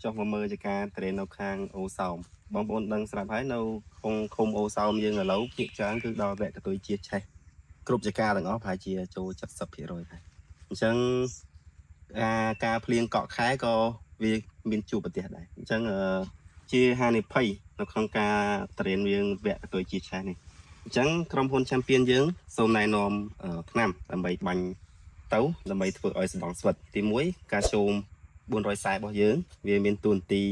ចុះមកមើលចការត្រេននៅខាងអូសោមបងប្អូនដឹងស្រាប់ហើយនៅក្នុងឃុំអូសោមយើងឥឡូវភាគច្រើនគឺដល់វគ្គកតុយជាឆេះគ្រប់ចការទាំងអស់ប្រហែលជាចូល70%ហើយអញ្ចឹងអាការភ្លៀងកក់ខែក៏វាមានជួបប្រទះដែរអញ្ចឹងអឺជាហានិភ័យនៅក្នុងការត្រេនយើងវគ្គកតុយជាឆេះនេះអញ្ចឹងក្រុមហ៊ុន Champion យើងសូមណែនាំអឺថ្នាំដើម្បីបាញ់ទៅដើម្បីធ្វើឲ្យសណ្ដងស្វិតទី1ការចូល 440របស់យើងវាមានទួនាទី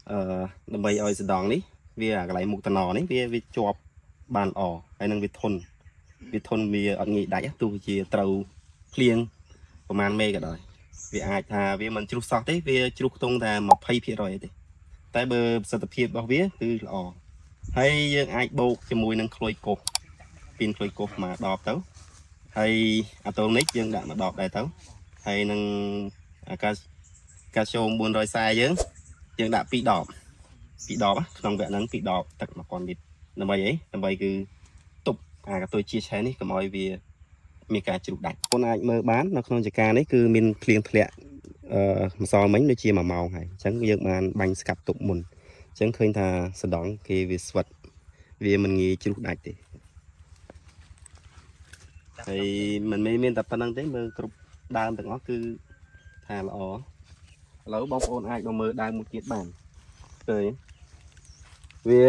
អឺដើម្បីឲ្យសណ្ដងនេះវាអាកន្លែងមុខតំណនេះវាវាជាប់បានល្អហើយនឹងវាធន់វាធន់វាអត់ងាយដាច់ទោះជាត្រូវភ្លៀងប្រហែលមេក៏ដោយវាអាចថាវាមិនជ្រុះសោះទេវាជ្រុះខ្ទង់តែ20%ទេតែបើប្រសិទ្ធភាពរបស់វាគឺល្អហើយយើងអាចបូកជាមួយនឹងក្លួយកុសពីនក្លួយកុសមកដបទៅហើយអាតូនិកយើងដាក់មកដបដែរទៅហើយនឹងអាកា កាល់ស្យូម440យើងយើងដាក់2ដប2ដបក្នុងវគ្គហ្នឹង2ដបទឹក1000លីត្រដើម្បីអីដើម្បីគឺទប់អាកតុយជាឆេះនេះកុំឲ្យវាមានការជ្រុះដាច់បងអាចមើលបាននៅក្នុងចការនេះគឺមានភ្លៀងធ្លាក់អឺម្សិលមិញដូចជា1ម៉ោងហើយអញ្ចឹងយើងបានបាញ់ស្កាត់ទុកមុនអញ្ចឹងឃើញថាសណ្ដងគេវាស្វិតវាមិនងាយជ្រុះដាច់ទេហើយមិនមែនមានតែប៉ុណ្្នឹងទេមើលគ្រប់ដើមទាំងអស់គឺថាល្អ ឥឡូវបងប្អូនអាចមកមើលដើមមួយទៀតបានឃើញវា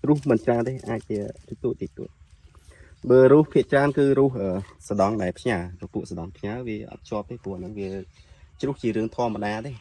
រុះមិនច្រើនទេអាចជាតិចតួចតិចតួចបើរុះភាគច្រើនគឺរុះអឺសដងដែលផ្ញើពពួកសដងផ្ញើវាអត់ជាប់ទេព្រោះអាហ្នឹងវាជ្រុះជារឿងធម្មតាទេ